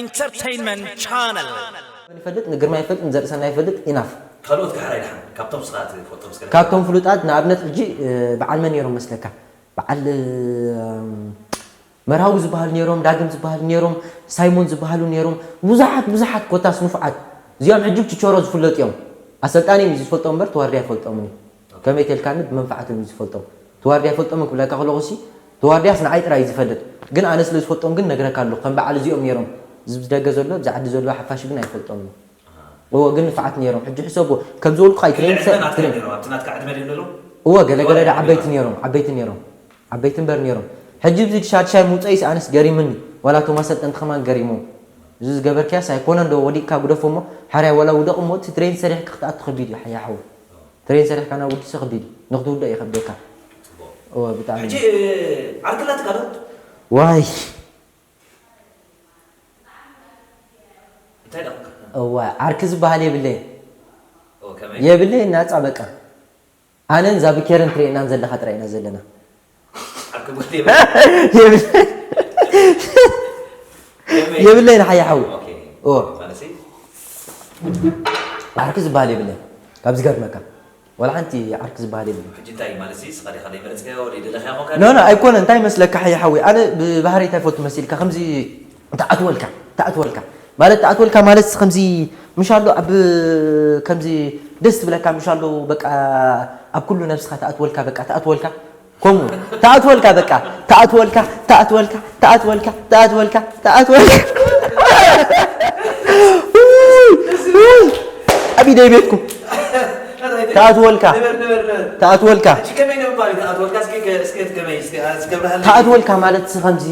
Entertainment Channel. ይፈልጥ፣ ንግርማ ይፈልጥ፣ ንዘርእሰናይ ይፈልጥ። ኢናፍ። ካልኦት ከ ሓራይ ደሓን ካብቶም ስኻ ትፈልጦም እስከ ካብቶም ፍሉጣት ንኣብነት ሕጂ በዓል መን ነይሮም መስለካ? በዓል መርሃዊ ዝበሃሉ ነይሮም፣ ዳግም ዝበሃሉ ነይሮም፣ ሳይሞን ዝበሃሉ ነይሮም። ብዙሓት ብዙሓት ኮታስ ንፉዓት፣ እዚኦም ሕጂ ብችቸሮ ዝፍለጡ እዮም። ኣሰልጣኒ እዩ ዝፈልጦም እምበር ተዋርድያ ኣይፈልጦምን እዩ። ከመይ ተልካኒ ብመንፋዓቶም እዩ ዝፈልጦም። ተዋርድያ ኣይፈልጦምን ክብለካ ከለኹ ሲ ተዋርድያስ ንዓይ ጥራይ እዩ ዝፈልጥ። ግን ኣነ ስለ ዝፈልጦም ግን ነግረካ ኣለኹ፣ ከም በዓል እዚኦም ነይሮም። እዚ ብደገ ዘሎ፣ እዚ ዓዲ ዘሎ ሓፋሽ ግን ኣይፈልጦምን እዩ። እዎ ግን ንፉዓት ነይሮም። ሕጂ ሕሰቦ፣ ከም ዝበልኩኻ እዩ ትሬን ዕድመ ናትካ ትሬን ነይሮም ኣብቲ ናትካ ዕድመ ድዮም ዘለዉ እዎ ገለ ገለ ዳ ዓበይቲ ነይሮም፣ ዓበይቲ ነይሮም። ዓበይቲ እምበር ነይሮም። ሕጂ እዚ ሻድሻይ ምውፀኢስ ኣነስ ገሪምኒ። ዋላ እቶም ኣሰልጠንቲ ከማን ገሪሞም። እዚ ዝገበርካያስ ኣይኮነን ዶ ወዲቕካ ግደፎ እሞ ሓርያ ዋላ ውደቕ እሞ እቲ ትሬን ሰሪሕካ ክትኣቱ ከቢድ እዩ ሓያ ሓወይ። ትሬን ሰሪሕካ ናብ ውድሰ ከቢድ እዩ። ንክትውደቕ ይኸብደካ። እዎ ብጣዕሚ ሕጂ ዓርክላትካ ዶ ዋይ እንታይ ዳ እዋ ዓርኪ ዝበሃል የብለይ ከመይ የብለይ ናፃ በቃ ኣነን ዛብኬርን ትሬናን ዘለካ ጥራይ ኢና ዘለና ዓርኪ ቦታ የብለይ ንሓያ ሓዊ ኦኬ ኦ ማለሲ ዓርኪ ዝበሃል የብለይ ካብ ዝገርመካ ዋላ ሓንቲ ዓርኪ ዝበሃል የብለይ ሕጂ እንታይ ማለሲ ስኻ ዲኻ ዘይመረጽካዮ ወይ ደለኻዮ ኮንካ ኖ ኖ ኣይኮነ እንታይ መስለካ ሓያ ሓዊ ኣነ ብባህሪ እንታይ ፈልቱ መሲልካ ከምዚ ተኣትወልካ ተኣትወልካ ማለት ተኣትወልካ ማለት ከምዚ ምሽ ኣሎ ኣብ ከምዚ ደስ ትብለካ ምሽ ኣሎ በቃ ኣብ ኩሉ ነብስካ ተኣትወልካ በቃ ተኣትወልካ ከምኡ ተኣትወልካ በቃ ተኣትወልካ ተኣትወልካ ተኣትወልካ ተኣትወልካ ተኣትወልካ ኣብ ኢደይ ቤትኩም ተኣትወልካ ተኣትወልካ ከመይ ንምባል እዩ ተኣትወልካ እስኪ እስኪ ከመይ እስኪ እስከብርሃለይ ተኣትወልካ ማለት ሲ ከምዚ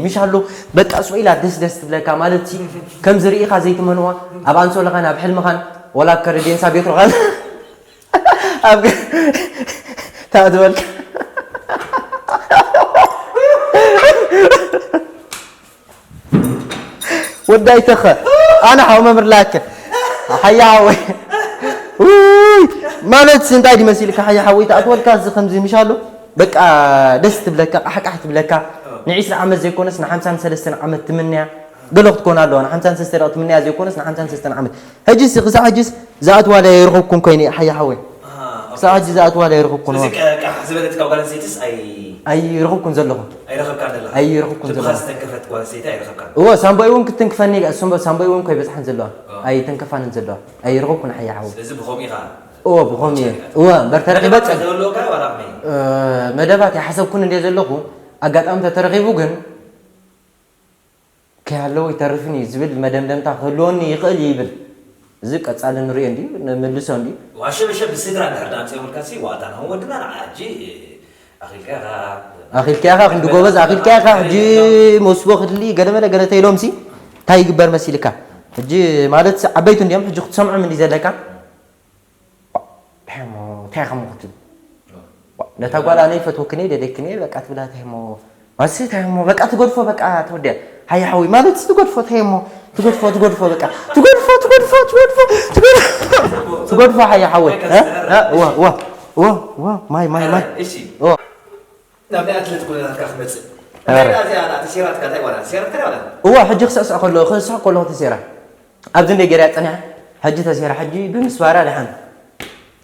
ምሽ ኣሎ በቃ ስቕ ኢላ ደስ ደስ ትብለካ ማለት ሲ ከምዚ ርኢኻ ዘይትመንዋ ኣብ ኣንሶለኻን ኣብ ሕልምኻን ወላ ኣብ ከረዴንሳ ቤትሮኻን ኣብ ተኣትወልካ ወዳይ ተኸ ኣነ ሓው መምህር ላከ ሓያ ሓወይ ውይ ማለት እንታይ ድመሲልካ ሓያ ሓወይ ተኣትወልካ እዚ ከምዚ ምሽ ኣሎ በቃ ደስ ትብለካ ቃሕቃሕ ትብለካ ን20 ዓመት ዘይኮነስ ን53 ዓመት ትምንያ ገለ ክትኮን ኣለዋ ን53 ትምንያ ዘይኮነስ ን53 ዓመት ሕጂ ሲ ክሳዕ ሕጂስ ዝኣትዋላ ይረኸብኩም ኮይነ ሓያ ሓወይ ክሳዕ ሕጂ ዝኣትዋላ ይረኸብኩም ስለዚ ቃሕ ዝበለት ካብ ጓል ኣንስተይትስ ኣይ ኣይረኸብኩም ዘለኹ ኣይረኸብካ ኣለኻ ኣይረኸብኩም ዘለኹ ዝተንከፈት ጓል ኣንስተይቲ ኣይረኸብካ እዎ ሳምቦይ እውን ክትንክፈኒ እያ እሱም ሳምቦይ እውን ኮይ በፅሓን ዘለዋ ኣይተንከፋንን ዘለዋ ኣይረኸብኩን ሓያ ሓወይ ስለዚ ብኸምኡ ኢኻ እዎ ብኸምኡ እየ እዎ እምበር ተረኺበ ፀግ ዘለካ ዋላ ከመይ መደባት ይሓሰብኩን እንደ ዘለኹ ኣጋጣሚ ተተረኺቡ ግን ከይሃለዎ ይተርፍን እዩ ዝብል መደምደምታ ክህልወኒ ይኽእል እዩ ይብል። እዚ ቀጻሊ ንሪኦ እንድዩ ንምልሶ እንድዩ። ዋሸ በሸ ብስድራ እንድሕር ደኣ ኣምፂኦምልካ ሲ ዋእታ ናሆም ወድና ንዓ ሕጂ ኣኺልካ ኢኻ ኣኺልካ ኢኻ ክንዲ ጎበዝ ኣኺልካ ኢኻ ሕጂ መስቦ ክድሊ ገለመለ ገለ ተይሎም ሲ እንታይ ይግበር መሲልካ ሕጂ ማለት ዓበይቲ እንድዮም ሕጂ ክትሰምዖም እንዲ ዘለካ እንታይ እሞ እንታይ ከም ክትብል ነታ ጓል ኣነ ይፈትወክን እየ ደደክን እየ በቃ ትብላ እንታይ እሞ ማሲ እንታይ እሞ በቃ ትገድፎ በቃ ተወዲያ ሃየ ሓዊ ማለት ትገድፎ እንታይ እሞ ትገድፎ ትገድፎ በቃ ትገድፎ ትገድፎ ትገድፎ ትገድፎ ትገድፎ ሃየ ሓዊ እ? እ? ዋ ዋ ዋ ዋ ማይ ማይ ማይ እሺ ኦ ናብ ናይ ኣትሌት ኩነታትካ ክመፅእ ኧረ። እንታይ እዚኣ ተሴራትካ እንታይ ጓል ተሴራትካ ዳ እዋ ሕጂ ክስዕስዕ ከሎ ክስሕቅ ከሎ ተሴራ ኣብዚ እንደ ገርያ ፀኒሓ ሕጂ ተሴራ ሕጂ ብምስባራ ድሓን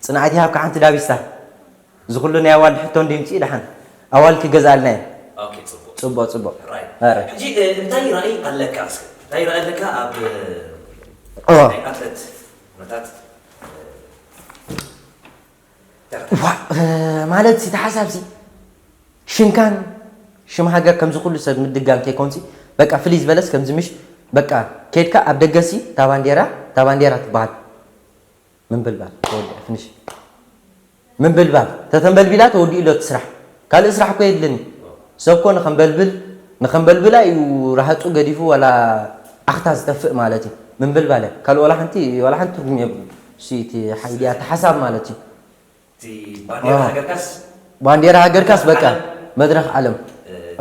ፅንዓት ይሃብካ ሓንቲ ዳቢስታ እዚ ኩሉ ናይ ኣዋልድ ሕቶ እንዲ ምፅኢ ድሓን ኣዋልድ ክገዝኣልና እየ ኦኬ ፅቡቅ ፅቡቅ ፅቡቅ ራይ ኧረ ሕጂ እንታይ ራእይ ኣለካ እስከ እንታይ ራእይ ኣለካ ኣብ ኦ ናይ ኣትሌት ኩነታት ዋ፣ ማለት ሲ ተሓሳብ ሲ ሽምካን ሽም ሃገር ከምዚ ኩሉ ሰብ ምድጋም ከይኮንሲ በቃ ፍልይ ዝበለስ ከምዚ ምሽ በቃ ከድካ ኣብ ደገሲ እታ ባንዴራ እታ ባንዴራ ትበሃል ምንብልባል ተወዲኣ ፍንሽ ምንብልባል ተተንበልቢላ ተወዲኡ ኣሎ እቲ ስራሕ ካልእ ስራሕ እኮ የድልን እዩ ሰብ እኮ ንኸንበልብል ንኸንበልብላ እዩ ረሃፁ ገዲፉ ዋላ ዓኽታ ዝጠፍእ ማለት እዩ ምንብልባል እያ ካልእ ዋላ ሓንቲ ዋላ ሓንቲ ትርጉም የብሉ እሱ እቲ ሓይሊ ኣተሓሳብ ማለት እዩ እቲ ባንዴራ ሃገርካስ ባንዴራ ሃገርካስ በቃ መድረኽ ዓለም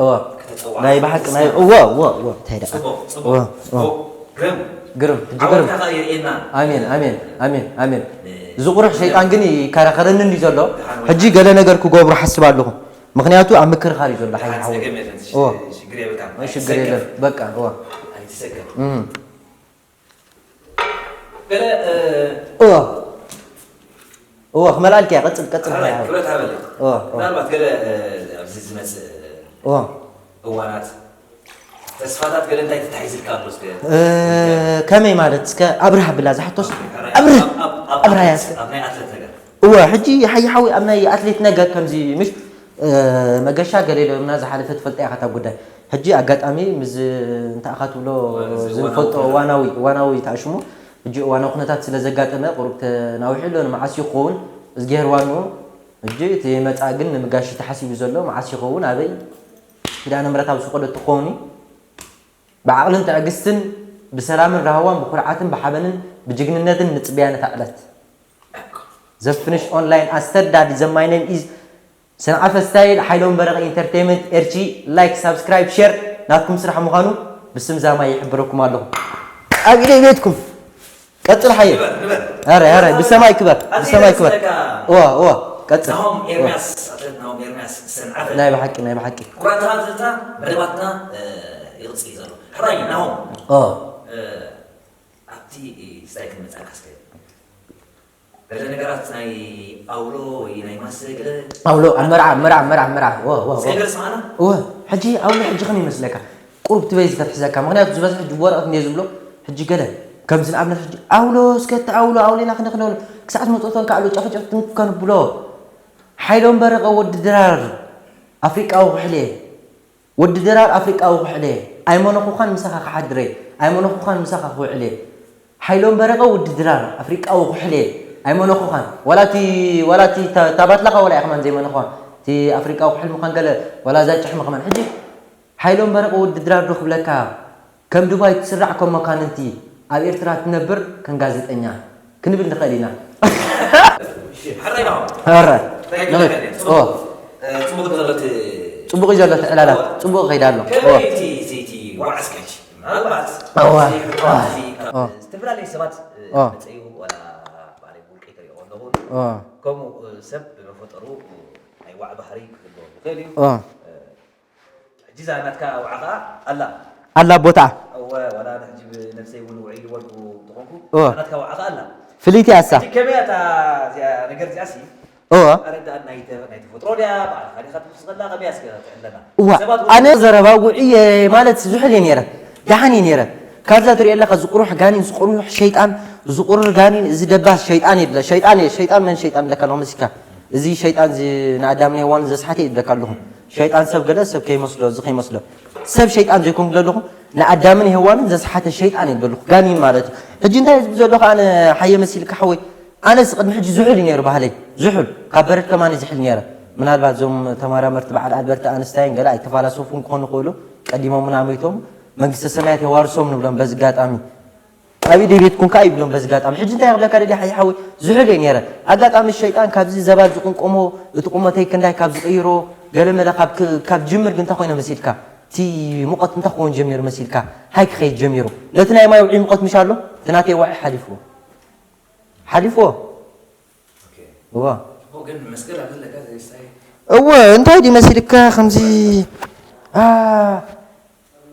እወ ከተፀዋዕ ናይ ብሓቂ ናይ እወ እወ እወ እንታይ ደኣ ፅቡቅ ፅቡቅ እወ እወ ፅቡቅ ግርም ግርም ሕጂ ግርም ዓወትካ ከኣ የርእየና ኣሜን ኣሜን ኣሜን ኣሜን እዚ ቁሩሕ ሸይጣን ግን ይከራኸረኒ እንዲ ዘሎ ሕጂ ገለ ነገር ክገብሩ ሓስብ ኣለኹ ምክንያቱ ኣብ ምክርኻር እዩ ዘሎ ሓይ ሓወይ ጸገም የለን እወ ሽግር የብልካ ሽግር የለን በቃ እወ ይሰገር። እም። ገለ እ፣ እወ እወ ክመልኣልካ እየ። ቀጽል ቀጽል። ሓራይ ክብረት ሃበለይ። እወ እወ ምናልባት ገለ እ፣ ኣብዚ ዝመጽእ እወ እዋናት ተስፋታት ገለ እንታይ ተታሒዝልካ ኣሎ እስከ? እ፣ ከመይ ማለት እስከ ኣብርሃ ብላ ዝሓቶስ ሓራይ ኣብርህ ኣብ- ኣብ- ኣብ ኣብርሃ ኣትሌት- ያስከ ኣብ ናይ ኣትሌት ነገር እወ ሕጂ ሓይ ሓዊ ኣብ ናይ ኣትሌት ነገር ከምዚ ምሽ እ፣ መገሻ ገለ ኢሎምና ዝሓለፈ ትፈልጣ ኢኻ እታ ጉዳይ። ሕጂ ኣጋጣሚ ምስ እንታይ ኢኻ ትብሎ እዚ ዝንፈልጦ እዋናዊ እዋናዊ እዋናዊ ተኣሽሙ ሕጂ እዋናዊ ኩነታት ስለ ዘጋጠመ ቁሩብ ተናዊሑ ኣሎ። ንመዓስ ይኸውን እዝጊሄር ዋንኡ። ሕጂ እቲ መጻእ ግን ንምጋሽ ተሓሲቡ ዘሎ መዓስ ይኸውን ኣበይ ኪዳነ ምሕረት ኣብ ዝፈቐዶ ትኸውን እዩ። ብዓቕልን ትዕግስትን ብሰላምን ራህዋን ብኹርዓትን ብሓበንን ብጅግንነትን ንጽበያ ነታ ዕለት። ዘፍንሽ ኦንላይን ኣስተዳዲ ዘማይነን ኢዝ ሰንዓፈ ስታይል ሓይሎም በረቐ ኢንተርቴይመንት ኤርቺ። ላይክ ሳብስክራይብ ሼር ናትኩም ስራሕ ምዃኑ ብስም ዛማ ይሕብረኩም ኣለኹ። ኣብ ኢደይ ቤትኩም ቀጽል ሓየ። ንበር ንበር ኣረ ኣረ ብሰማይ ክበር ብሰማይ ክበር። እዋ እዋ ቀጽል። ናሆም ኤርሚያስ ኣትሌት ናሆም ኤርሚያስ ሰንዓፈ ናይ ብሓቂ ናይ ብሓቂ። ኩራትና ትዝታ መደባትና እ፣ ይቕጽል እዩ ዘሎ። ሕራይ ናሆም ኦ እ፣ ኣብቲ ስታይ ክንመጻእካ እስከ ገለ ነገራት ናይ ኣውሎ ወይ ናይ ማሰ ገለ ኣውሎ ኣብ መርዓ መርዓ መርዓ መርዓ ወ ወ ወ እስከ ገለ ስማዕና እወ ሕጂ ኣውሎ ሕጂ ከመይ ይመስለካ? ቁሩብ ትበይ ከተሕዘካ ምክንያቱ ዝበዝሕ ሕጂ ወረቐት እንደ ዝብሎ ሕጂ ገለ ከምዚ ንኣብነት ሕጂ ኣውሎ እስከ እቲ ኣውሎ ኣውሎ ኢና ክንክነሉ ክሳዕ ዝመፅኦቶ እንካ ኣውሎ ጨፈጨፍ ትንከንብሎ ሓይሎም በረቐ ወዲ ድራር ኣፍሪቃዊ ኩሕሌ ወዲ ድራር ኣፍሪቃዊ ኩሕሌ ኣይመነኹኻን ምሳኻ ክሓድረ ኣይመነኹኻን ምሳኻ ክውዕለ ሓይሎም በረቐ ወዲ ድራር ኣፍሪቃዊ ኩሕሌ ኣይመነኹኻን ዋላ እቲ ዋላ እቲ ታ- ታባትላኻ ዋላ ኢኽማን ዘይመነኹኻን እቲ ኣፍሪቃዊ ኩሕል ምዃን ገለ ዋላ እዛ ጭሕሚ ከማን ሕጂ ሓይሎም በረቐ ወዲ ድራር ዶ ክብለካ ከም ዱባይ ትስራዕ ከም መኳንንቲ ኣብ ኤርትራ ትነብር ከም ጋዜጠኛ ክንብል ንኽእል ኢና። ሕራይ ናሆም ኧረ እንታይ ንኽእል ክብል ኦ እ፣ ጽቡቕ ዘሎ እቲ ጽቡቕ እዩ ዘሎ እቲ ዕላላት ጽቡቕ ይኸይድ ኣሎ ኦ ከመይ እቲ እቲ እቲ ዋዕስካ ሕጂ ምናልባት እዋ፣ እዚ እዋ፣ እዚ ካብ እዋ። ዝተፈላለዩ ሰባት እ፣ እዋ። መጸዩ ዋላ ባዕለይ ብውልቀይ ከሪኦ ኣለኹ ኦ ከምኡ እ፣ ሰብ ብመፈጠሩ እ፣ ናይ ዋዕ ባህሪ ክህልዎ ይኽእል እዩ ኦ ሕጂ እዛ ናትካ ዋዕ ከዓ ኣላ ኣላ ቦታ እወ ዋላ ሕጂ ብነብሰይ እውን ውዒ ዝበልኩ እንተኾንኩ እወ። ናትካ ዋዕ ከዓ ኣላ ፍልይቲ ኣሳ ሕጂ ከመይ እያ እታ እዚኣ ነገር እዚኣ ሲ እወ ኣረዳእ ናይ ተ- ናይ ተፈጥሮ ድያ ባዕልኻ ዲኻ ትውስኸላ ከመይ እስከ ትዕለና እዋ ሰባት ኣነ ዘረባ ውዕየ ማለት ዝሕል እየ ነይረ ደሓን እየ ነይረ ካብዛ ትሪኦ ኣለካ ዝቁሩሕ ጋኒን ዝቁሩሕ ሸይጣን ዝቁሩር ጋኒን እዚ ደባስ ሸይጣን የለ ሸይጣን እየ ሸይጣን መን ሸይጣን ኣለካ ኣለኹ መሲካ እዚ ሸይጣን እዚ ንኣዳምን ሄዋንን ዘስሓተ ይብለካ ኣለኹ ሸይጣን ሰብ ገለ ሰብ ከይመስሎ እዚ ከይመስሎ ሰብ ሸይጣን ዘይኮን ግለ ኣለኹ ንኣዳምን ሄዋንን ዘስሓተ ሸይጣን ይብለ ኣለኹ ጋኒን ማለት እዩ ሕጂ እንታይ ዝብ ዘለኹ ኣነ ሓየ መሲልካ ሓወይ ኣነስ ቅድሚ ሕጂ ዝሑል እዩ ነይሩ ባህለይ ዝሑል ካብ በረድ ከማን ዝሕል ነይረ ምናልባት እዞም ተማራመርቲ በዓል ኣልበርት ኣንስታይን ገለ ኣይተፋላሰፉን ክኾኑ ይኽእሉ ቀዲሞምና ሞይቶም መንግስተ ሰማያት የዋርሶም ንብሎም በዚ ኣጋጣሚ ኣብ ኢደይ ቤትኩም ከኣ ይብሎም በዚ ኣጋጣሚ ሕጂ እንታይ ክብለካ ደልየ ሓየ ሓወይ ዝሑል እየ ነይረ ኣጋጣሚ ሸይጣን ካብዚ ዘባል ዝቕንቆሞ እቲ ቁመተይ ክንዳይ ካብ ዝቕይሮ ገለመለ ካብ ክ- ካብ ጅምር ግን እንታይ ኮይነ መሲልካ እቲ ሙቐት እንታይ ክኸውን ጀሚሩ መሲልካ ሃይ ክኸይድ ጀሚሩ ነቲ ናይ ማይ ውዒ ሙቐት ምሽ ኣሎ እቲ ናተይ ዋዒ ሓሊፍዎ ሓሊፍዎ እዋ ግን መስቀል ኣለካ ዘይሳይ እወ እንታይ ድዩ መሲልካ ከምዚ አ፣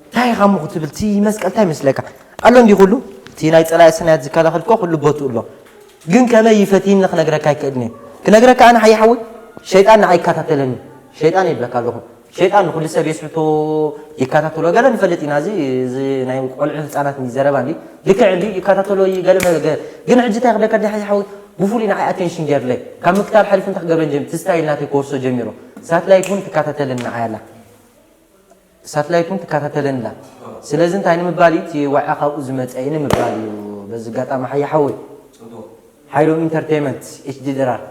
እንታይ ኢኻ እሞ ክትብል እቲ መስቀል እንታይ መስለካ ኣሎ እንዲ ኩሉ እቲ ናይ ፀላኢ ሰናያት ዝከላኸል እኮ ኩሉ ቦትኡ ኣሎ ግን ከመይ ይፈትይኒ ክነግረካ ኣይክእልን እየ ክነግረካ ኣነ ሓየ ሓወይ ሸይጣን ንዓይ ይከታተለኒ ሸይጣን ይብለካ ኣለኹ ሸይጣን ንኹሉ ሰብ የስሕቶ ይከታተሎ ገለ ንፈልጥ ኢና እዚ እዚ ናይ ቆልዑ ህፃናት እንዲ ዘረባ እንዲ ልክዕ እንዲ ይከታተሎ እዩ ገለ መ- ገ- ግን ሕጂ እንታይ ክብለካ እንዲ ሓየ ሓወይ ብፍሉይ ንዓይ ኣቴንሽን ገይርለይ ካብ ምክታል ሓሊፉ እንታይ ክገብረን ጀሚሩ እቲ ስታይል ናተይ ክወርሶ ጀሚሩ ሳትላይት እውን ትከታተለኒ ንዓይ ኣላ ሳትላይት እውን ትከታተለኒ ኣላ ስለዚ እንታይ ንምባል እዩ እቲ ዋዓ ካብኡ ዝመፀ እዩ ንምባል እዩ በዚ ኣጋጣሚ ሓየ ሓወይ ሓይሎም ኢንተርቴይመንት ኤች ዲ ድራር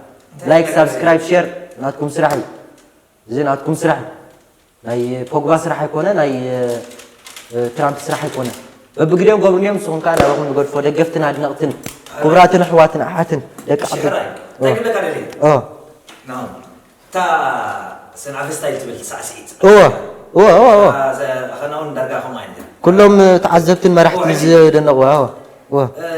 ላይክ ሳብስክራይብ ሼር ናትኩም ስራሕ እዩ እዚ ናትኩም ስራሕ እዩ ናይ ፖግባ ስራሕ ኣይኮነ ናይ እ፣ ትራምፕ ስራሕ ኣይኮነ በብግዜኦም ገብሩ እዮም ንስኹም ከዓ ናባኹም ንገድፎ ደገፍትን ኣድነቕትን ክቡራትን ኣሕዋትን ኣሓትን ደቂ ዓዲ ሽሕራይ እንታይ ክብለካ ደልየ ኦ ናሆም እታ ሰንዓፈ ስታይል ትብል ሳዕስዒት እወ እወ እወ እወ ኣኸናውን ዳርጋ ከምኡ ዓይነት እያ። ኩሎም ተዓዘብትን መራሕትን ዝደነቑዋ እወ እወ እ፣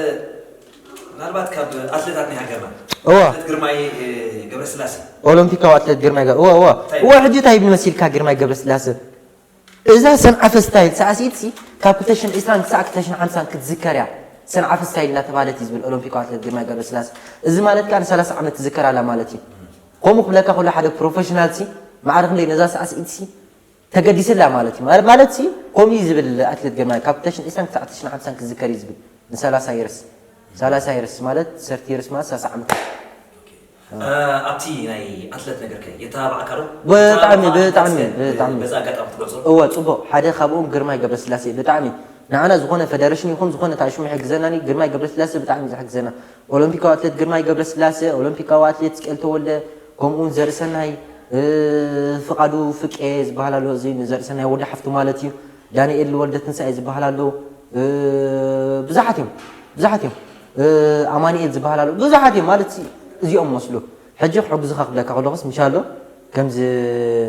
ምናልባት ካብ ኣትሌታት ናይ ሃገርና እወ ኣትሌት ግርማይ እ፣ ገብረስላሴ ኦሎምፒካዊ ኣትሌት ግርማይ ገ- እወ እወ እወ ሕጂ እንታይ ይብል መሲልካ ግርማይ ገብረስላሰ እዛ ሰንዓፈ ስታይል ሳዕስዒት ሲ ካብ ክልተ ሽሕን ዕስራን ክሳዕ ክልተ ሽሕን ሓምሳን ክትዝከር እያ። ሰንዓፈ ስታይል እናተባህለት እዩ ዝብል ኦሎምፒካዊ ኣትሌት ግርማይ ገብረስላሴ። እዚ ማለት ከኣ ንሰላሳ ዓመት ትዝከር ኣላ ማለት እዩ። ከምኡ ክብለካ ከሎ ሓደ ፕሮፌሽናል ሲ ማዕረ ክንደይ ነዛ ሳዕስዒት ሲ ተገዲስላ ማለት እዩ። ማለት ማለት ሲ ከምኡ እዩ ዝብል ኣትሌት ግርማይ ካብ ክልተ ሽሕን ዕስራን ክሳዕ ክልተ ሽሕን ሓምሳን ክትዝከር እዩ ዝብል ንሰላሳ ይርስ ሰላሳ ይርስ ማለት ሰርቲ ይርስ ማለት ሰላሳ ዓመት ኣብቲ ናይ ኣትለት ነገር ከ የተባብዓካ ዶ? ብጣዕሚ ብጣዕሚ ብጣዕሚ በዛ ኣጋጣሚ ትገልጾ? እወ ጽቡቕ ሓደ ካብኦም ግርማይ ገብረስላሴ ብጣዕሚ ንዓና ዝኾነ ፈደረሽን ይኹን ዝኾነ ታሽሙ ይሕግዘና ግርማይ ገብረስላሴ ብጣዕሚ ዝሕግዘና ኦሎምፒካዊ ኣትሌት ግርማይ ገብረስላሴ ኦሎምፒካዊ ኣትሌት ስቄል ተወልደ ከምኡ እውን ዘርእሰናይ ፍቓዱ ፍቄ ዝበሃል ኣሎ እዚ ንዘርእሰናይ ወዲ ሓፍቱ ማለት እዩ ዳንኤል ወልደ ትንሳኤ ዝበሃል ኣሎ ብዙሓት እዮም ብዙሓት እዮም ኣማኒኤል ዝበሃል ኣሎ ብዙሓት እዮም ማለት እዚኦም መስሉ ሕጂ ክሕግዝኻ ክብለካ ከለኹስ ምሻሎ ከምዚ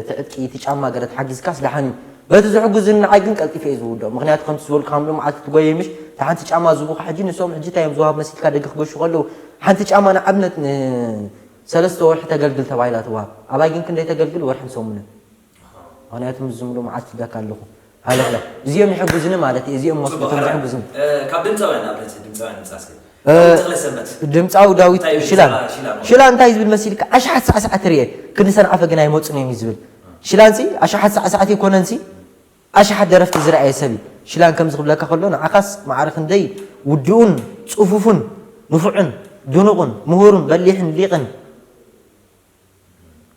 ትዕጥቂ እቲ ጫማ ገለ ተሓጊዝካስ ደሓን እዩ በቲ ዝሕጉዝኒ ንዓይ ግን ቀልጢፈ እዩ ዝውድኦ ምክንያቱ ከምቲ ዝበልኩ ከም ሎምዓልቲ ትጎየ ምሽ እቲ ሓንቲ ጫማ ዝቡኻ ሕጂ ንሶም ሕጂ እንታይ እዮም ዝወሃብ መሲልካ ደገ ክገሹ ከለዉ ሓንቲ ጫማ ንዓብነት ንሰለስተ ወርሒ ተገልግል ተባሂላ ትወሃብ ኣባይ ግን ክንደይ ተገልግል ወርሕን ሰሙንን ምክንያቱ ምስ ዝምሉ መዓልቲ ትብለካ ኣለኹ ሃለኽለ እዚኦም ይሕጉዝኒ ማለት እዩ እዚኦም መስሉ እቶም ዝሕጉዝኒ ካብ ድምፃውያን ኣብነት ድምፃውያን ምፃስ ድምፃዊ ዳዊት ሽላን ሽላን እንታይ ዝብል መሲልካ ኣሽሓት ሳዕሳዕቲ ርየ ክንዲ ሰንዓፈ ግን ኣይመፁን እዮም እዩ ዝብል ሽላንሲ ኣሽሓት ሳዕሳዕቲ ኣይኮነንሲ ኣሽሓት ደረፍቲ ዝረኣየ ሰብ እዩ ሽላን ከምዚ ክብለካ ከሎ ንዓኻስ ማዕረ ክንደይ ውድኡን ፅፉፉን ንፉዕን ድኑቕን ምሁርን በሊሕን ሊቕን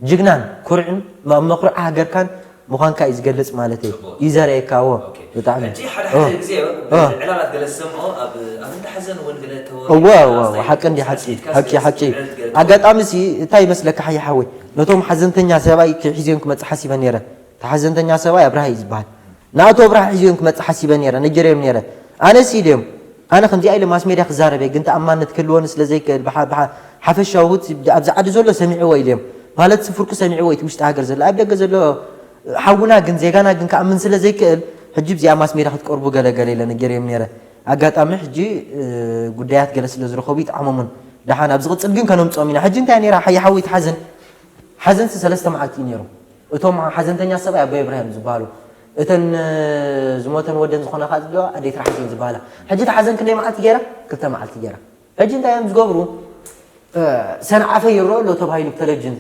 ጅግናን ኩርዕን መኩርዒ ሃገርካን ምዃንካ እዩ ዝገልፅ ማለት እዩ እዩ ዘርእየካ እዎ ብጣዕሚ ሕጂ ሓደ ሓደ ግዜ ዕላላት ገለ ዝሰምዖ ኣብ ኣብ እንዳ ሓዘን እውን ገለ ተወ እወ እወ እወ ሓቂ እንዲ ሓቂ ሓቂ ሓቂ ኣጋጣሚ ሲ እንታይ ይመስለካ ሓየ ሓወይ ነቶም ሓዘንተኛ ሰብኣይ ሒዝዮም ክመፅእ ሓሲበ ነይረ እቲ ሓዘንተኛ ሰብኣይ ኣብርሃ እዩ ዝበሃል ንኣቶ ኣብርሃ ሒዝዮም ክመፅእ ሓሲበ ነይረ ነጊረዮም ነይረ ኣነ ሲ ኢለዮም ኣነ ከምዚኣ ኢለ ማስ ሜድያ ክዛረብ እየ ግን ተኣማንነት ክህልወኒ ስለ ዘይክእል ሓፈሻዊ ኣብዚ ዓዲ ዘሎ ሰሚዕዎ ኢለዮም ማለት ፍርቁ ሰሚዕዎ እቲ ውሽጢ ሃገር ዘሎ ኣብ ደገ ዘሎ ሓውና ግን ዜጋና ግን ክኣምን ስለ ዘይክእል ሕጂ ብዚኣ ማስ ሜድያ ክትቀርቡ ገለገለ ኢለ ነጊረዮም ነይረ ኣጋጣሚ ሕጂ ጉዳያት ገለ ስለ ዝረኸቡ ይጥዓሞምን ደሓን ኣብ ዝቕፅል ግን ከነምፅኦም ኢና ሕጂ እንታይ ነይራ ሓየ ሓወይ ትሓዝን ሓዘንሲ ሰለስተ መዓልቲ እዩ ነይሩ እቶም ሓዘንተኛ ሰብኣይ ኣቦ ኢብራሂም ዝበሃሉ እተን ዝሞተን ወደን ዝኾነ ከዓ ዝብለዋ ኣዴት ራሕሲ ዝበሃላ ሕጂ እቲ ሓዘን ክንደይ መዓልቲ ገይራ ክልተ መዓልቲ ገይራ ሕጂ እንታይ እዮም ዝገብሩ ሰንዓፈ ይረአ ኣሎ ተባሂሉ ብቴሌቪዥን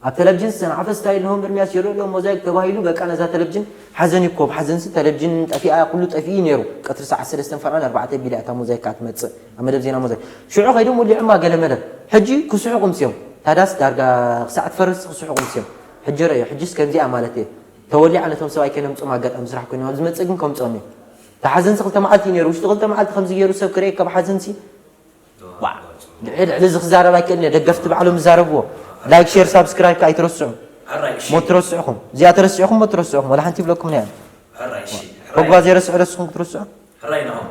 ኣብ ቴሌቪዥን ሰንዓፈ ስታይል ነሆም ኤርሚያስ ይረአ ኣሎ ሞዛይክ ተባሂሉ በቃ ነዛ ቴሌቪዥን ሓዘን ይኮብ ሓዘንሲ ቴሌቪዥን ጠፊኣ ኩሉ ጠፊኡ ነይሩ ቀትሪ ሰዓት ሰለስተን ፈርቓን ኣርባዕተ ቢላ እታ ሞዛይክ ከዓ ትመፅእ ኣብ መደብ ዜና ሞዛይክ ሽዑ ከይዶም ወሊዖማ ገለ መለ ሕጂ ክስሕቑ ምስዮም ታዳስ ዳርጋ ክሳዕ ትፈርስ ክስሕቑ ምስዮም ሕጂ ረእዮ ሕጂስ ከምዚኣ ማለት እየ ተወሊዓ ነቶም ሰብኣይ ከይነምፅኦም ኣጋጣሚ ስራሕ ኮይኖም ኣብ ዝመፅእ ግን ከምፅኦም እዩ ተሓዘንሲ ክልተ መዓልቲ እዩ ነይሩ ውሽጢ ክልተ መዓልቲ ከምዚ ገይሩ ሰብ ክረእየካ ብሓዘንሲ ልዕሊ እዚ ክዛረብ ኣይክእልን እየ ደገፍቲ ባዕሎም ዝዛረብዎ ላይክ ሼር ሳብስክራይብ ከዓ ኣይትረስዑ ሞ ትረስዕኹም እዚኣ ተረስዕኹም ሞ ትረስዕኹም ወላ ሓንቲ ይብለኩም ነያ ኮግባ ዘይረስዑ ረስኹም ክትረስዑ ሕራይ ንኹም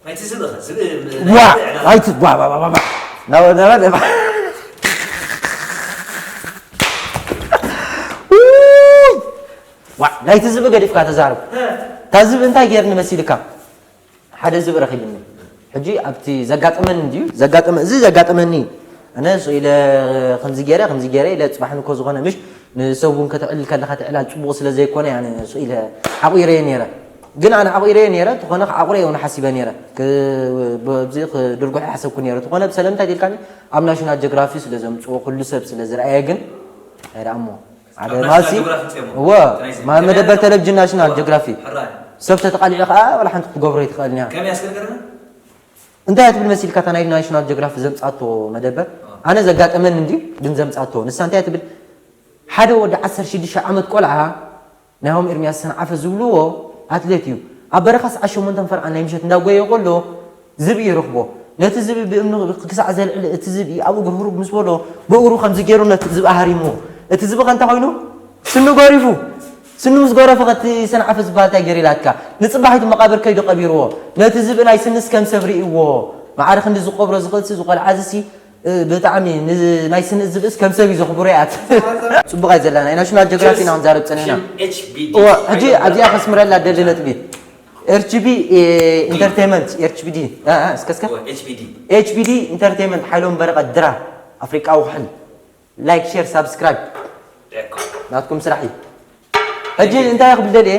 ናይቲ ዝብኢ ዋ ናይቲ ዋ ዋ ዋ ዋ ናብ ናብ ናብ ዋ ናይቲ ዝብኢ ገዲፍካ ተዛረብ እታ ዝብኢ እንታይ ገይርኒ መሲልካ ሓደ ዝብኢ ረኺብኒ ሕጂ ኣብቲ ዘጋጠመኒ እንድዩ ዘጋጠመ እዚ ዘጋጠመኒ ኣነ ሱ ኢለ ከምዚ ገይረ ከምዚ ገይረ ኢለ ፅባሕ ንኮ ዝኾነ ምሽ ንሰብ እውን ከተዕልል ከለኻ ትዕላል ፅቡቕ ስለ ዘይኮነ ኣነ ሱ ኢለ ዓቑረዮ ነይረ ግን ኣነ ዓቑረዮ ነይረ ተኾነ ክዓቑረ እውን ሓሲበ ነይረ ኣብዚ ክድርጉሕ ሓሰብኩ ነይረ ተኾነ ብሰለምታይ ኢልካኒ ኣብ ናሽናል ጀግራፊ ስለ ዘምፅዎ ኩሉ ሰብ ስለ ዝረኣየ ግን እንታይ ደኣ እሞ ሓደ ማሲ እወ መደበር ቴሌቪዥን ናሽናል ጀግራፊ ሰብ ተተቃሊዑ ከዓ ዋላ ሓንቲ ክትገብሮ ይትኽእል ኒያ እንታይ ትብል መሲልካ እታ ናይ ናሽናል ጀግራፊ ዘምፃቶ መደበር ኣነ ዘጋጠመኒ እንዲ ግን ዘምፃቶ ንሳ እንታይ ትብል ሓደ ወዲ ዓሰርተ ሽዱሽተ ዓመት ቆልዓ ናይ ሆም ኤርሚያስ ሰንዓፈ ዝብልዎ ኣትሌት እዩ ኣብ በረኻ ሰዓት ሸሞንተ ፈርቓን ናይ ምሸት እንዳጎየ ከሎ ዝብኢ ይረኽቦ ነቲ ዝብኢ ብእምኒ ክሳዕ ዘልዕል እቲ ዝብኢ ኣብ እግሩ ህሩብ ምስ በሎ ብእግሩ ከምዚ ገይሩ ነቲ ዝብኢ ሃሪምዎ እቲ ዝብኢ ከ እንታይ ኮይኑ ስኑ ገሪፉ ስኑ ምስ ገረፈ ከቲ ሰንዓፈ ዝበሃል እንታይ ገይሩ ኢላትካ ንፅባሒቱ መቓብር ከይዱ ቀቢርዎ ነቲ ዝብኢ ናይ ስንስ ከም ሰብ ርእይዎ ማዕረ ክንዲ ዝቆብሮ ዝኽእልሲ ዝቆልዓ ዝሲ ብጣዕሚ ናይ ስነ ዝብእስ ከም ሰብ እዩ ዘኽብሮ ያት ጽቡቕ ኣይ ዘለና ናይ ናሽናል ጀግራፊ ኢና ክንዛረብ ጸኒሕና ሕጂ ኣብዚኣ ከስምረላ ደሊ ነጥቢ ኤርችቢ ኢንተርቴንመንት ኤርችቢዲ እስከ እስከ ኤችቢዲ ኢንተርቴንመንት ሓይሎም በረቐ ድራር ኣፍሪቃዊ ኩሕል ላይክ ሼር ሳብስክራይብ ናትኩም ስራሕ እዩ ሕጂ እንታይ ክብል ደልየ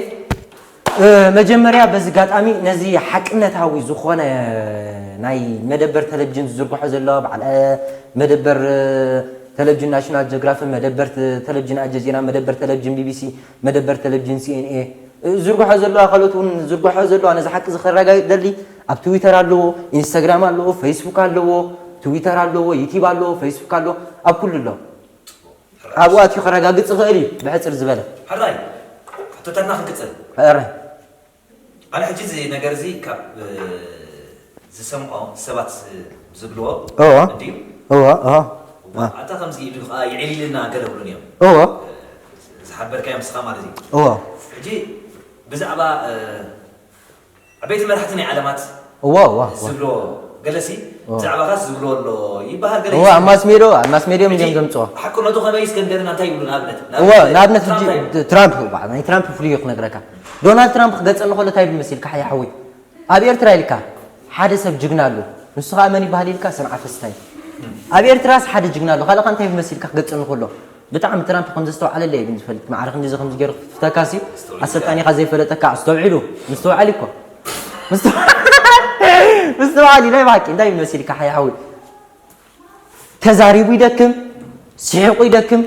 መጀመርያ በዚ ኣጋጣሚ ነዚ ሓቅነታዊ ዝኾነ ናይ መደበር ቴሌቪዥን ዝዝርግሖ ዘሎ በዓል መደበር ቴሌቪዥን ናሽናል ጀግራፍን መደበር ቴሌቪዥን ኣልጀዚራ መደበር ቴሌቪዥን ቢቢሲ መደበር ቴሌቪዥን ሲኤንኤ ዝርግሖ ዘሎ ኣካሎት እውን ዝርግሖ ዘሎ ነዚ ሓቂ ዝኸረጋግጥ ደሊ ኣብ ትዊተር ኣለዎ፣ ኢንስታግራም ኣለዎ፣ ፌስቡክ ኣለዎ፣ ትዊተር ኣለዎ፣ ዩቲብ ኣለዎ፣ ፌስቡክ ኣለዎ፣ ኣብ ኩሉ ኣሎ። ኣብኡ ኣትዩ ከረጋግጽ ይኽእል እዩ ብሕጽር ዝበለ። ሕራይ ሕቶታትና ክንቅጽል። ሕራይ ኣነ ሕጂ እዚ ነገር እዚ ካብ ዝሰምዖ ሰባት ዝብልዎ እዎ እንድዩ። እዎ እዎ ኣታ ከምዚ ኢሉ ከዓ ይዕሊልና ገለ ብሉን እዮም እዎ ዝሓበርካዮም ንስኻ ማለት እዩ። እዎ ሕጂ ብዛዕባ ዓበይቲ መራሕቲ ናይ ዓለማት እዎ እዎ እዎ ዝብሎ ገለሲ እዎ። ብዛዕባኻስ ዝብሎ ኣሎ ይበሃል ገለ እዎ ኣብ ማስ ሜድዮ ኣብ ማስ ሜድዮም እዮም ዘምፅዎ። ሓቅነቱ ከመይ እስከ ንገርና እንታይ ይብሉ ንኣብነት እዎ ንኣብነት ሕጂ ትራምፕ በዓል ናይ ትራምፕ ፍሉይ እዩ ክነግረካ። ዶናልድ ትራምፕ ክገፀኒ ከሎ እንታይ ይብል መሲልካ ሓያ ሓወይ? ኣብ ኤርትራ ኢልካ ሓደ ሰብ ጅግና ኣሎ። ንሱ ከዓ መን ይበሃል ኢልካ ሰንዓፈ ስታይ። ኣብ ኤርትራስ ሓደ ጅግና ኣሎ። ካልእኻ እንታይ ይብል መሲልካ ክገፀኒ ከሎ? ብጣዕሚ ትራምፕ ከም ዘስተውዓለለይ ግን ዝፈልጥ ማዕረ ክንዲዚ ከምዚ ገይሩ ክፍተካ ሲ ኣሰልጣኒኻ ዘይፈለጠካ ኣስተውዒሉ ምስተውዓል እኮ ምስተውዓል ናይ ብሓቂ እንታይ ይመስልካ ሓያዊ ተዛሪቡ ይደክም ስሒቑ ይደክም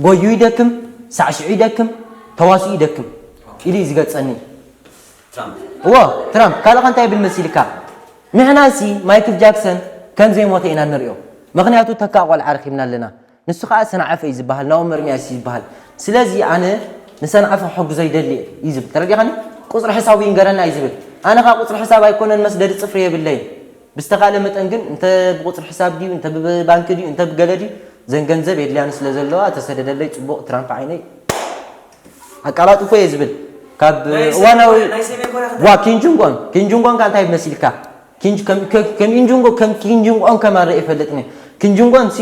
ጎዩ ይደክም ሳዕስዑ ይደክም ተዋስኡ ይደክም ኢሉ እዩ ዝገጸኒ እዎ ትራምፕ ካልኻ እንታይ ይብል መሲልካ ንሕና ሲ ማይክል ጃክሰን ከም ዘይሞተ ኢና ንሪኦ ምኽንያቱ ተካ ቆልዓ ረኺብና ኣለና ንሱ ኸኣ ሰንዓፈ እዩ ዝበሃል፣ ናኦም እርምያስ እዩ ዝበሃል። ስለዚ ኣነ ንሰንዓፈ ክሕግዞ ይደሊ እየ እዩ ዝብል። ተረዲኻኒ? ቁጽሪ ሕሳቡ ይንገረና እዩ ዝብል። ኣነ ኸኣ ቁጽሪ ሕሳብ ኣይኮነን መስደዲ ጽፍሪ የብለይን። ብዝተኻእለ መጠን ግን እንተ ብቁጽሪ ሕሳብ ድዩ እንተ ብባንኪ ድዩ እንተ ብገለ ድዩ ዘን ገንዘብ የድልያኒ ስለ ዘለዋ ተሰደደለይ ጽቡቕ ትራምፕ ዓይነይ ኣቃላጥፎ እየ ዝብል። ካብ እዋናዊ ዋ ኪንጁንጎን ኪንጁንጎን ከ እንታይ መሲልካ? ከም ኢንጁንጎ ከም ኪንጁንጎን ከማረ ይፈልጥኒ። ኪንጁንጎን ሲ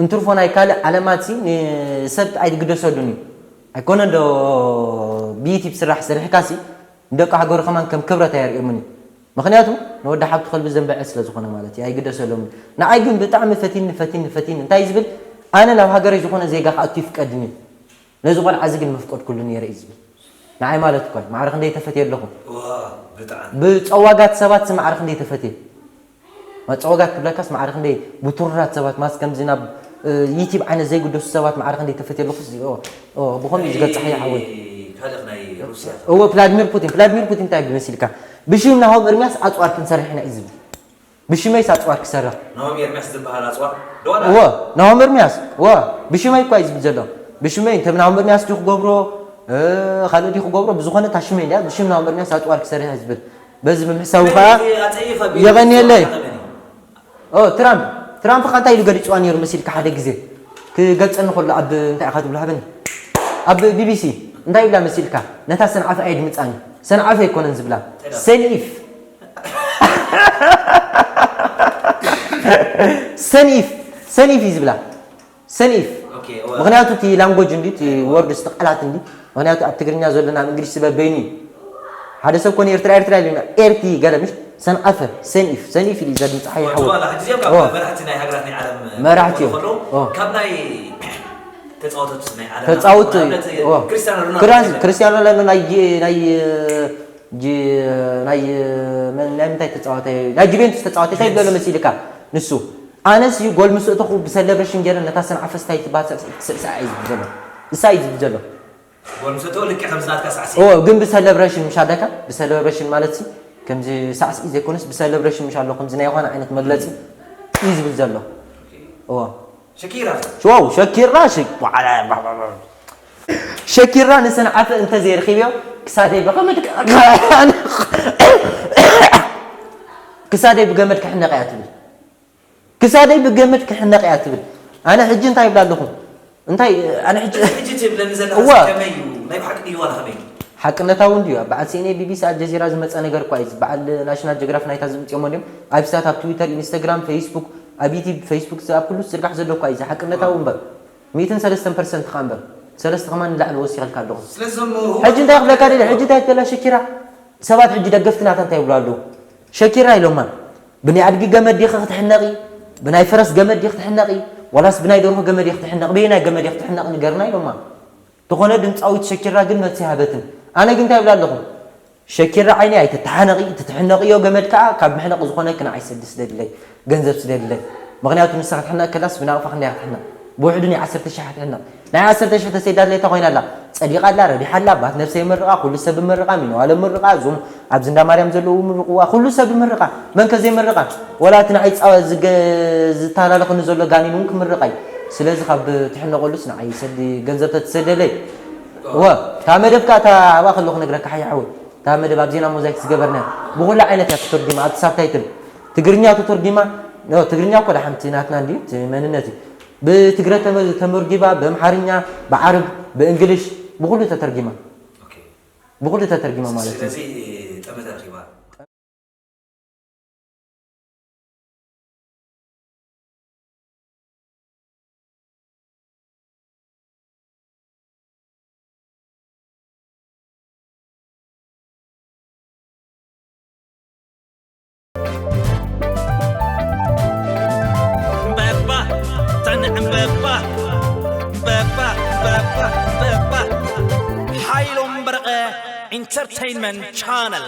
እንትርፎ ናይ ካልእ ዓለማት ሲ ንሰብ ኣይትግደሰሉን እዩ ኣይኮነ ዶ ብዩቲብ ስራሕ ስርሕካ ሲ ንደቂ ሃገሩ ከማን ከም ክብረት ኣየርእዮምን እዩ ምክንያቱ ንወዲ ሓብቲ ከልቢ ዘንበዐ ስለ ዝኾነ ማለት እዩ ኣይግደሰሎምን ንዓይ ግን ብጣዕሚ ፈቲኒ ፈቲኒ ፈቲኒ እንታይ ዝብል ኣነ ናብ ሃገረይ ዝኾነ ዜጋ ክኣቱ ይፍቀድን እዩ ነዚ ቆልዓ እዚ ግን መፍቀድኩሉ ነይረ እዩ ዝብል ንዓይ ማለት እኮ ማዕረ ክንደይ ተፈትየ ኣለኹ ብፀዋጋት ሰባት ሲ ማዕረ ክንደይ ተፈትየ መፀወጋት ክብለካስ ማዕረ ክንደይ ብቱሩራት ሰባት ማስ ከምዚ ናብ ዩቲብ ዓይነት ዘይግደሱ ሰባት ማዕረ ክንደይ ተፈትየ ኣለኩስ ብኸምኡ እዩ ዝገልፃ ሓየ ሓወይ ካልእ ናይ ሩስያ እወ ፕላድሚር ፑቲን ፕላድሚር ፑቲን እንታይ ይብል መሲልካ ብሽም ናሆም እርምያስ ኣፅዋር ክንሰርሕ ኢና እዩ ዝብል ብሽመይስ ኣፅዋር ክሰርሕ ናሆም ኤርምያስ ዝበሃል ኣፅዋር ዶ ዋላ እወ ናሆም እርምያስ እወ ብሽመይ እኳ እዩ ዝብል ዘሎ ብሽመይ እንተ ናሆም እርምያስ ድዩ ክገብሮ ካልእ ድዩ ክገብሮ ብዝኾነ እታ ሽመይ እንድያ ብሽም ናሆም እርምያስ ኣፅዋር ክሰርሕ እዩ ዝብል በዚ ብምሕሳቡ ከዓ የቐንየለይ ትራምፕ ትራምፕ ከ እንታይ ኢሉ ገሊፅዋ ነይሩ መሲልካ ሓደ ግዜ ክገልፀኒ ከሎ ኣብ እንታይ ኢኻ ትብሎ ሃበኒ ኣብ ቢቢሲ እንታይ ይብላ መሲልካ ነታ ሰንዓፈ ኣየድምፃን እዩ ሰንዓፈ ኣይኮነን ዝብላ ሰንኢፍ ሰንኢፍ ሰንኢፍ እዩ ዝብላ ሰኒፍ ምክንያቱ እቲ ላንጎጅ እንዲ እቲ ወርድ ስቲ ቃላት እንዲ ምክንያቱ ኣብ ትግርኛ ዘሎ ናብ እንግሊሽ ዝበበይኑ እዩ ሓደ ሰብ ኮነ ኤርትራ ኤርትራ ኢልና ኤርቲ ገለ ምሽ ሰንዓፈ ሰኒፍ ሰኒፍ ኢሉ ዘድምፅ ሓይ ሓወ መራሕቲ እዮም መራሕቲ እዮም ተጻወት ክርስቲያኖ ሮናልዶ ናይ ናይ ምንታይ ተጻዋታይ ናይ ጁቬንቱስ ተጻዋታይ እንታይ ገለ መሲልካ ንሱ ኣነስ እዩ ጎል ምስ እተኹ ብሰለብሬሽን ገይረ ነታ ሰንዓፈ ስታይ ትበሃል ስዕስዕ እዩ ዝብል ዘሎ ንሳ እዩ ዝብል ዘሎ ጎል ምስ እተኹ ልክዕ ከምዚ ናትካ ሳዕሲ ኦ ግን ብሰለብሬሽን ምሽ ኣደካ ብሰለብሬሽን ማለት ሲ ከምዚ ሳዕስዒ ዘይኮነስ ብሰለብሬሽን ምሽ ኣሎ ከምዚ ናይ ኾነ ዓይነት መግለጺ እዩ ዝብል ዘሎ ኦ ሸኪራ ዋው ሸኪራ ሸኪራ ንሰንዓፈ እንተ ዘይረኺብዮ ክሳደይ ብኸመድ ክሳደይ ብገመድ ክሕነቕ እያ ትብል ክሳደይ ብገመድ ክሕነቕ እያ ትብል ኣነ ሕጂ እንታይ ይብላ ኣለኹ እንታይ ኣነ ሕጂ ሕጂ ትብለኒ ዘለኻ እዋ ከመይ እዩ ናይ ብሓቂ ድዩ ዋላ ከመይ እዩ ሓቅነታዊ እንድዩ ኣብ በዓል ሲኤንኤ ቢቢሲ ኣልጀዚራ ዝመፀ ነገር እኳ እዩ በዓል ናሽናል ጀግራፍ ናይታ ዝምፅኦሞ እንዲዮም ኣብ ስታት ኣብ ትዊተር ኢንስታግራም ፌስቡክ ኣብ ዩቲብ ፌስቡክ ኣብ ኩሉ ዝዝርጋሕ ዘሎ እኳ እዩ ሓቅነታዊ እምበር ሚእትን ሰለስተን ፐርሰንት ኸዓ እምበር ሰለስተ ኸማን ንላዕሊ ወሲኸልካ ኣለኹ ስለዞም ሕጂ እንታይ ክብለካ ደለ ሕጂ እንታይ ትበላ ሸኪራ ሰባት ሕጂ ደገፍቲ ናታ እንታይ ይብሉ ኣለዉ ሸኪራ ኢሎማ ብናይ ኣድጊ ገመድ ዲኺ ክትሕነቒ ብናይ ፈረስ ገመድ ዲኺ ክትሕነቒ ዋላስ ብናይ ደርሆ ገመድ ኢኺ ክትሕነቒ በየናይ ገመድ ኢኺ ክትሕነቒ ንገርና ኢሎማ ተኾነ ድምፃዊት ሸኪራ ግን መልሲ ሃበትን ኣነ ግን እንታይ ይብላ ኣለኹ ሸኪራ ዓይኒ ኣይትተሓነቒ፣ ትትሕነቕዮ ገመድ ከኣ ካብ ምሕነቕ ዝኾነኪ ንዓይ ሰዲ ስደድለይ፣ ገንዘብ ስደድለይ። ምኽንያቱ ንሳ ክትሕነቕ ከላስ ብናቕፋ ክንደይ ክትሕነቕ? ብውሕዱ ናይ ዓሰርተ ሺሕ ክትሕነቕ። ናይ ዓሰርተ ሺሕ ተሰይዳ ድሌታ ኮይና ኣላ። ጸዲቓ ኣላ፣ ረቢሓ ኣላ፣ ባት ነብሰ ይምርቓ፣ ኩሉ ሰብ ይምርቓ፣ ሚነዋለ ይምርቓ፣ እዞም ኣብዚ እንዳ ማርያም ዘለዉ ይምርቕዋ፣ ኩሉ ሰብ ይምርቓ። መን ከ ዘይምርቓ? ወላ እቲ ንዓይ ጻ-፣ ዝገ-፣ ዝተሃላለኸኒ ዘሎ ጋኔን እውን ክምርቓ እዩ። ስለዚ ካብ ትሕነቐሉስ ንዓይ ሰዲ ገንዘብ ተትሰደለይ። እወ፣ እታ መደብ ከኣ እታ ኣብኣ ከለኹ ክነግረካ ሓየ ሓወይ። እታ መደብ ኣብ ዜና ሞዛይክ ዝገበርናያ ብኹሉ ዓይነት እያ ተተርጒማ፣ ኣብቲ ሳብታይትል ትግርኛ ተተርጒማ። ኖ፣ ትግርኛ እኮ ደሓንቲ ናትና እንድዩ፣ እቲ መንነት እዩ። ብትግረ ተመ-፣ ተመርጒባ፣ ብኣምሓርኛ፣ ብዓርብ፣ ብእንግሊሽ፣ ብኹሉ ተተርጒማ። ኦኬ። ብኹሉ ተተርጒማ ማለት እዩ። ስለዚ ጠመተ ረኺባ። እምበባ፣ እታ ንዕምበባ፣ እምበባ፣ እምበባ፣ እምበባ። ሓይሎም በረቐ ኢንተርተይንመንት ቻነል።